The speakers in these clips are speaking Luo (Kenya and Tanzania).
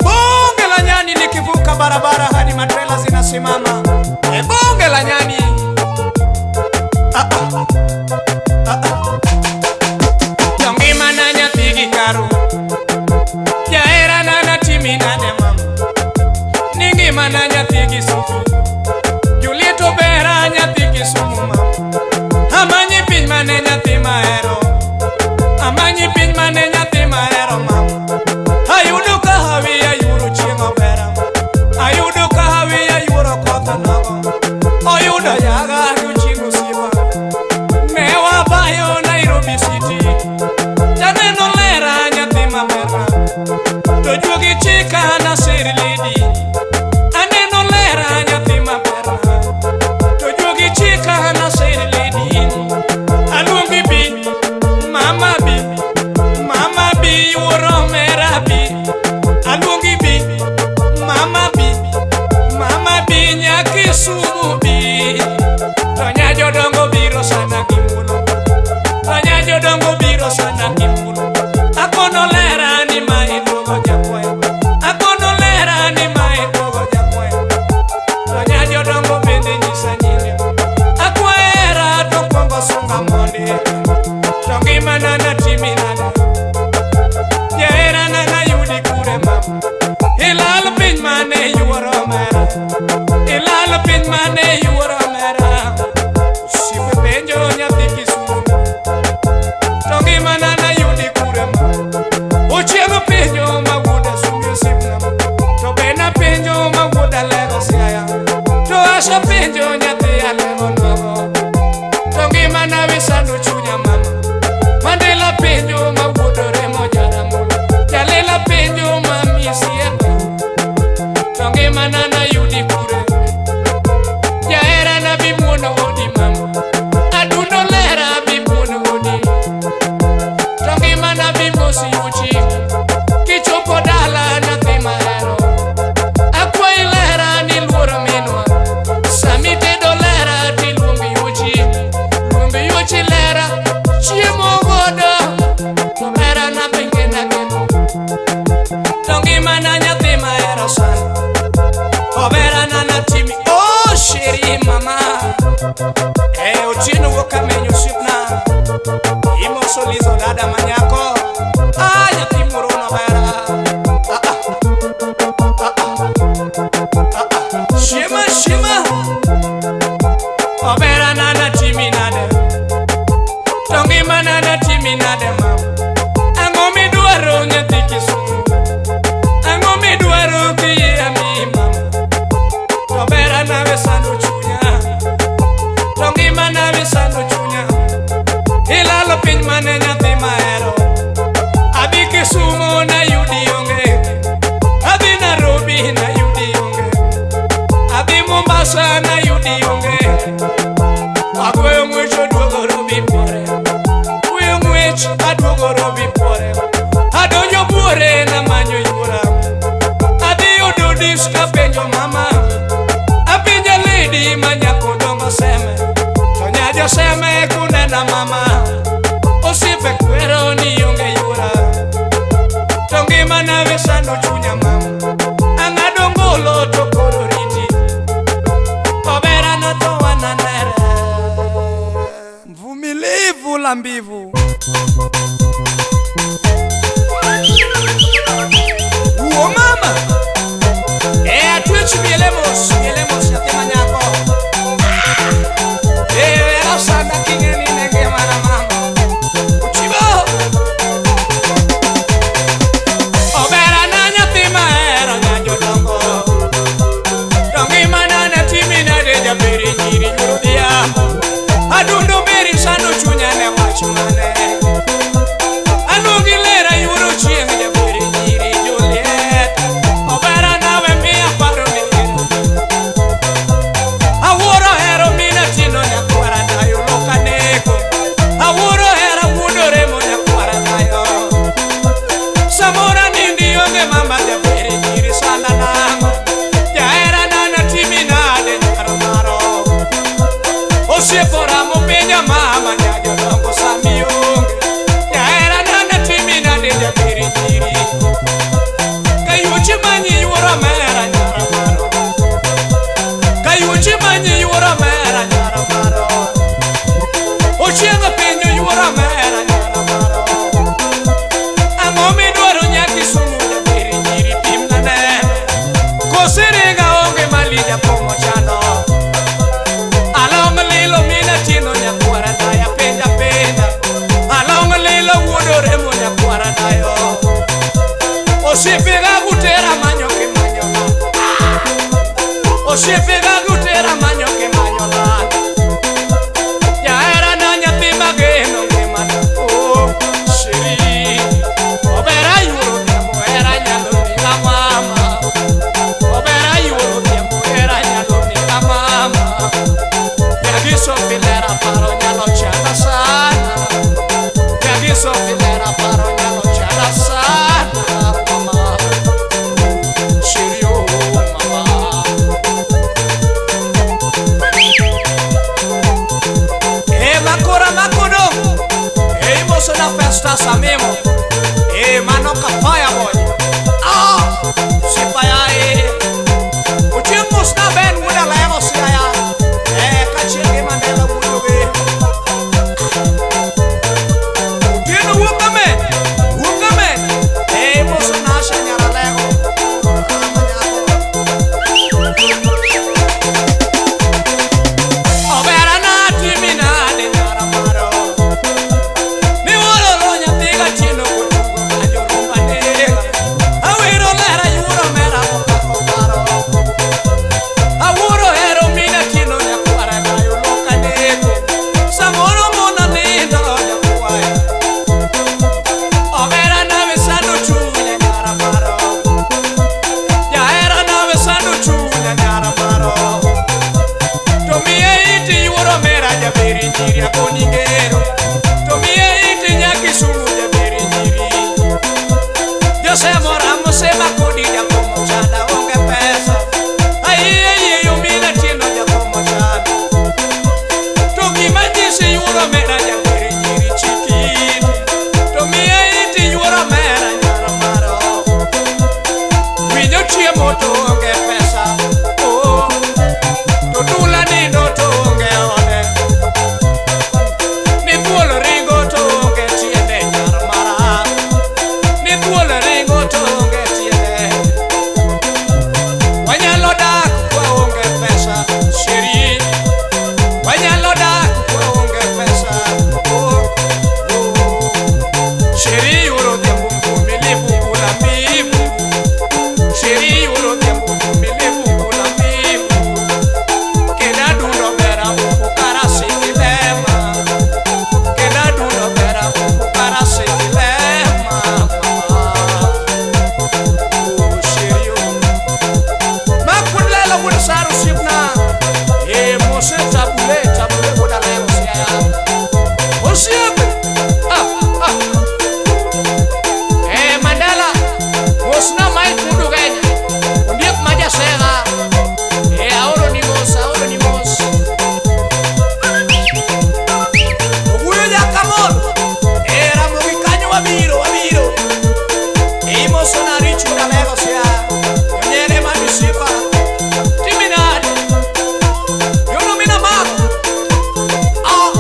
Bonge la nyani likivuka barabara hadi matrela zinasimama. E, bonge la nyani. Ah, ah. Ah, ah. Jongima na nyathi gi karo. Jahera na natimi nade mama. Ni ngima na nyathi gi sufu. Juliet Obera nyathi Kisumu mama. Amanyi piny mane nyathi mahero. Amanyi piny mane nyathi mahero mama. Ayudo ka hawi ayudo chieng' obera. Ayudo ka hawi ayudo koth nogo. Oyudo yaga to chieng' osiepa. Ne wabayo Nairobi City. Janeno lera nyathi maberna. To juogi chika nasir lady. Aneno lera nyathi maberna. To juogi chika nasir lady. Aluongi bi, mama bi, mama bi yuoro mera bi. Aluongi bi, mama bi, mama bi nyakisumu bi. To nya jodongo biro sana gi mulo. To nya jodongo biro sana gi mulo. Akono lera ni ma iduogo jakwayo. Akono lera ni ma iduogo jakwayo. To nya jodongo bende nyisa nyine. Akwahera to kwongo sunga mondi. To ngimana natimi nade. Jaherana nayudi kure mama. Ilal piny mane yuoro mera. Ilal piny mane yuoro mera. Osiepe penjo nyathi Kisumu. To ngimana nayudi kure mama. Ochieng' penjo ma wuoda Sumi osiepna. To be napenjo ma wuoda Lego Siaya. To Asha penjo nyathi Alego nogo. To ngimana wisando chunya mama. Mandela penjo ma wuod Remo Jaramogi. Jalela penjo ma misiepa. To ngimana nayudi kure. Jaherana bi muono odi mama. Adundo lera bi muono odi. To ngimana bi mosi uchi. Kichopo dala nyathi mahero. Akwayi lera ni luoro minwa. Sami tedo lera tiluongo yuochi. Luong yuochi lera. Chiemo godo. To herana bende nageno. To ngimana nyathi mahero sana. Oberana natimi. Oh sheri mama. Eh, Otieno wuok Kamenyo osiepna. Imoso Lizo dada manyako. Ah, nyathi moro bera. Ah, ah. Ah, ah. Ah, ah. Shima shima. Oberana natimi nade. To ngimana natimi nade mama. Ang'o midwaro nyathi Kisumu? Ang'o midwaro kiyie mi mama? To berana we sando chunya. To ngimana we sando chunya. Ilalo piny mane nyathi mahero. Adhi Kisumu nayudi onge. Adhi Nairobi nayudi onge. Adhi Mombasa nayudi onge. Agweyo ng'wech oduogo Robi Buore. Gweyo ng'wech aduogo Robi Buore. Adonjo Buore namanyo yuora. Adhi yudo dis kapenjo mama. Apenja lady ma nyako dongo seme. To nyajo seme kunena mama. Osiepe kwero ni onge yuora. To ngimana we sando chunya mama. Ang'ado ngolo to koro riti. Oberana to wananere. Mvumilivu la mbivu. Wuo mama. E atwech mielemos, mielemos nyathi manyako. E wera sanda king'e ni ne ngimana mama. Ochibo. Oberana nyathi mahero nya jodongo. To ngimana natimi nade jaberi nyiri nyoro dhiambo. Adundo beri sando chunya ne wach mane. Aluongi lera yuoro chieng' jaberi nyiri Juliet. Obera nawe miya paro ni. Mosna Festus Amimo. Mano ka fireboy. Osiepa yaye. Ochieng' mosna Ben wuod Alego Siaya. Kaachiel gi Mandela wuod Ogen. Otieno wuok Amen. Wuok Amen. Moso Nasha nyar Alego. Obera natimi nade nyara maro. Miwuoro nyathi gatieno kotugo ajorumba nega. Awiro lera yuoro mera mokako paro. Awuoro hero mina tieno nyakwara dayo loka nego. Samoro mona nindo jakwaya. Omera nawe sando chunya nyara maro. Jahera nawe sando chunya nyara maro. To miye iti yuoro mera jaberi nyiri akoni ngero. To miye iti nyakisumu jaberi nyiri. Jose Moramo sema kodi jakomo chanda onge pesa. Aiye iye yo mina tieno jakomo chanda. To gima nyisi yuoro mera jaberi nyiri chikiti. To miye iti yuoro mera nyara maro. Winjo chiemo to onge pesa. Oh. To dula nindo to onge ode. Ni thuol ringo to onge tiende nyar mara. Ni thuol ringo to onge tiende. Wanyalo dak kwaonge pesa sheri. Wanyalo dak kwaonge pesa. Oh, oh. Sheri yuoro dhiambo mvumilivu kula mbivu. Sheri yuoro dhiambo mvumilivu kula mbivu. Kenda dundo bera ufukara sikilema. Kenda dundo bera ufukara sikilema. Mama. Oh, sheri oh. Makudlela wuod Saru osiepna. Mose tabule tabule wuod Alego Siaya. Osiepe. Ah, ah. Mandela. Mosna Mike wuod Ugenya. Ondiek ma jasega. Aoro ni mos, aoro ni mos. Oguyo jakamol. Ramogi kanyo wabiro, wabiro. Imoso na Rich wuod Alego Siaya. Jonyere man osiepa. Timi nade? Yono mina mako. Ah,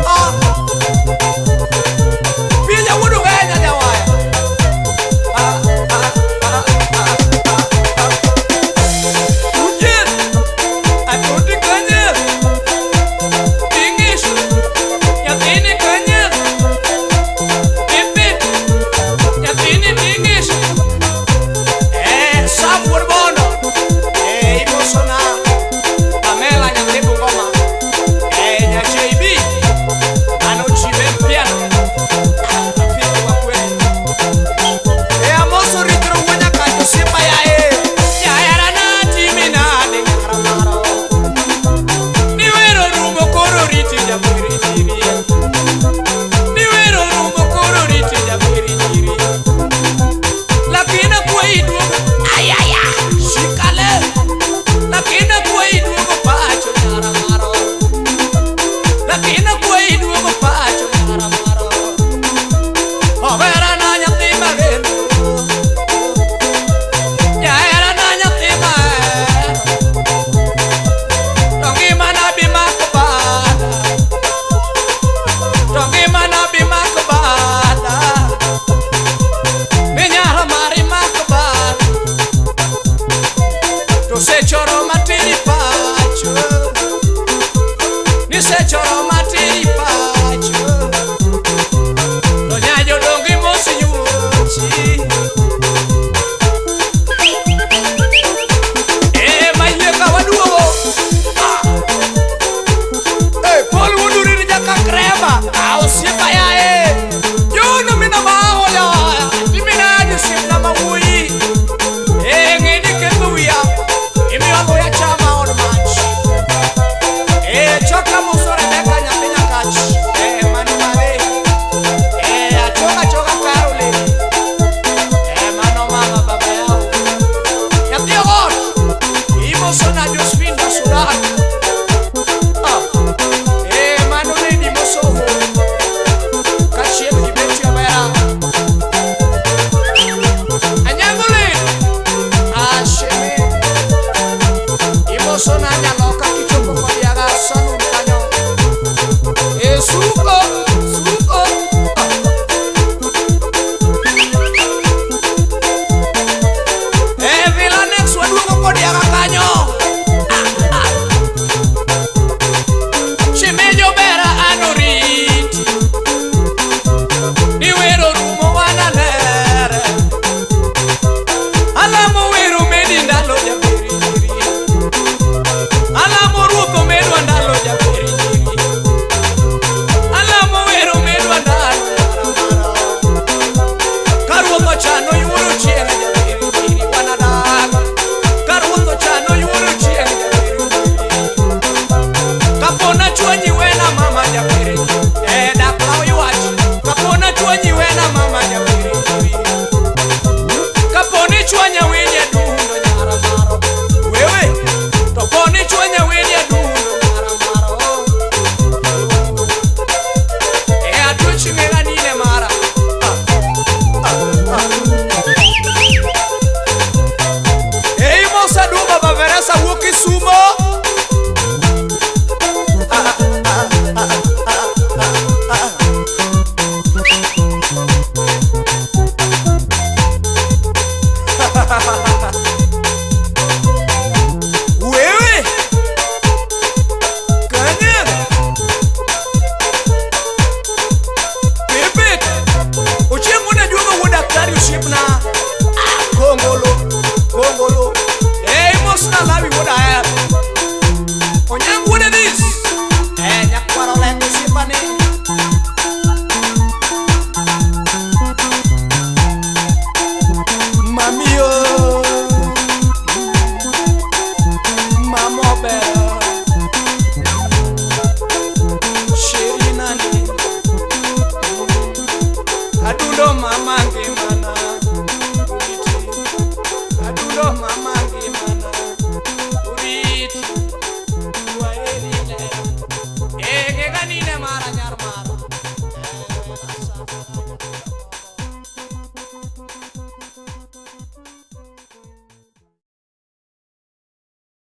ah. Pija wuod Ugenya jawaya. Ah, ah, ah, ah, ah, ah. Ujier, atoti kanye. English, nyathini kanye. Pipit, nyathini English. Sam wuod Bondo. Imosona. Pamela nyathi Bungoma. Nya JB. Mano chibe piano. Rafiki wa kweli. Amoso ritro wuo nyakacho osiepa yaye. Jahera natimi nade nyara maro. Ni wero rumo koro riti jaberi nyiri. Ni wero rumo koro riti jaberi nyiri. Lakini akwayi duogo. Ayaya. Shikale. Lakini akwayi duogo pacho nyara maro. Lakini akwayi duogo pacho nyara maro. Obera na nyathi mageno. Jahera na nyathi mahero. To ngimana bi mako bada. To ngimana bi mako bada. Minyalo mari mako bada. To sechoro matiri pacho. Ni sechoro matiri pacho. To nyajodongo imosi yuochi. Mayie ka waduogo. Ah. Paul wuod Uriri jaka krema. Ah, osiepa yaye. Company.